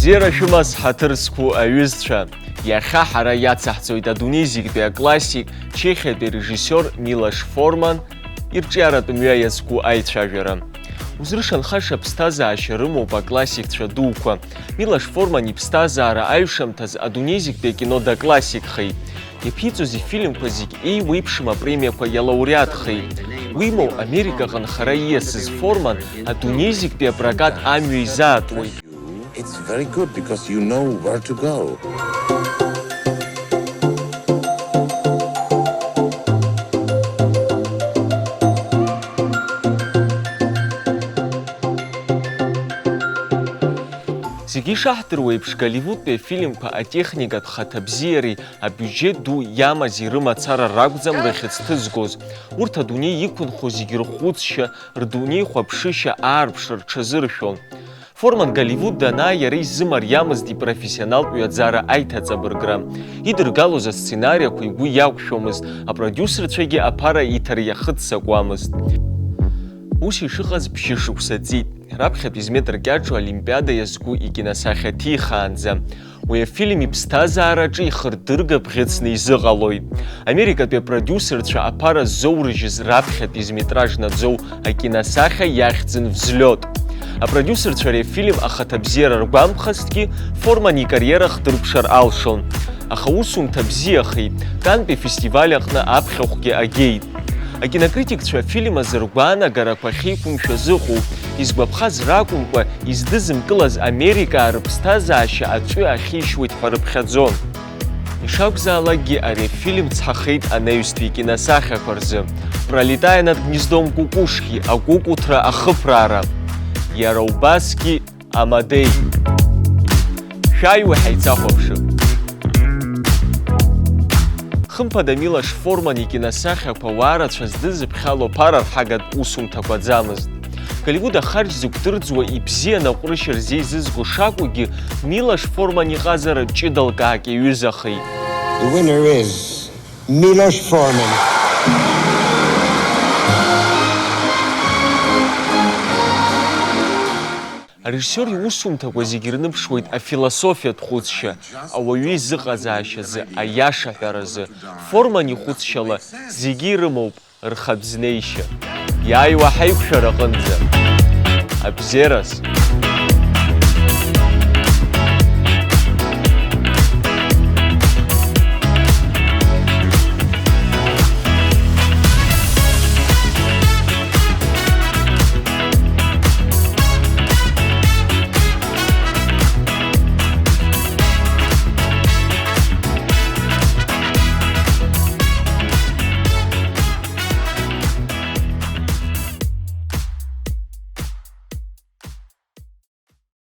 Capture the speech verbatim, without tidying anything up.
Бзиара шәымаз, ҳаҭыр зқәу аҩызцәа! Иахьа ҳара иацаҳҵоит адунеи зегьтәи аклассик, Чехиатәи арежиссиор Милош Форман ирҿиаратә мҩа иазку аицәажәара. Узрышанхаша ԥсҭазаашьа рымоуп аклассикцәа дуқәа. Милош Форман иԥсҭазаара аҩшамҭаз адунеи зегьтәи акино даклассикхеит. Иаԥиҵоз ифильмқәа зегь еиуеиԥшым апремиақәа иалауреатхеит. Уимоу, Америкаҟа нхара ииасыз Форман адунеи зегьтәи апрокат амҩа изаатуеит. It's very good because you know where to go. Зегьы ишаҳдыруа еиԥш, Голливудтәи афильмқәа атехникатә хаҭабзиареи абиуџьеҭ ду иамази рымацара ракәӡам рыхьӡ ҭызгоз. Урҭ адунеи иқәынхо зегьы рхәыцшьа, рдунеихәаԥшышьа аарԥшра рҽазыршәон. Форман Голливуд данааи, иара изымариамызт ипрофессионалтә ҩаӡара аиҭаҵабыргра. Идыргалоз асценариақәа игәы иақәшәомызт, апродиусерцәагьы аԥара иҭариахыццакуамызт. Ус ишыҟаз бжьышықәса ҵит, раԥхьатәи зметр кьаҿу Олимпиада иазку икиносахьа ҭихаанӡа. Уи афильм иԥсҭазаараҿы ихырдырга бӷьыцны изыҟалоит. Америкатәи апродиусерцәа аԥара ззоурыжьыз раԥхьатәи зметраж наӡоу акиносахьа иахьӡын Взлёт. Апродиусерцәа ари афильм ахаҭабзиара ргәамԥхазҭгьы, Форман икариера хдыркәшар алшон. Аха усумҭа бзиахеит, Кантәи афестиваль аҟны аԥхьахәгьы агеит. Акинокритикцәа афильм азы ргәаанагарақәа ахьеиқәымшәаз ыҟоуп, изгәаԥхаз ракәымкәа, издызымкылаз Америкаа рыԥсҭазаашьа аҵәы ахьишьуеит ҳәа рыԥхьаӡон. Ишакәзаалакгьы, ари афильм цҳахеит анаҩстәи икиносахьақәа рзы: «Пролетая над гнездом кукушки», «Акәыкәыҭра ахыԥраара», иара убасгьы «Амадеи». Шәааи, уи ҳаицахәаԥшып. Хымԥада, Милош Форман икиносахьақәа уаа рацәа здызыԥхьало ԥара рҳагатә усумҭақәаӡамызт. Голливуд ахарџь зықәдырӡуа ибзианы аҟәрышь рзеизызго шакәугьы, Милош Форман иҟазара ҷыдалкаак иаҩызахеит. The winner is Milos Forman. Арежиссиор иусумҭақәа зегьы ирныԥшуеит афилософиатә хәыцшьа, ауаҩы изыҟазаашьазы, аиаша ҳәаразы. Форман ихәыцшьала зегьы ирымоуп рхатә знеишьа. Иааиуа ҳаиқәшәара аҟынӡа. Абзиараз!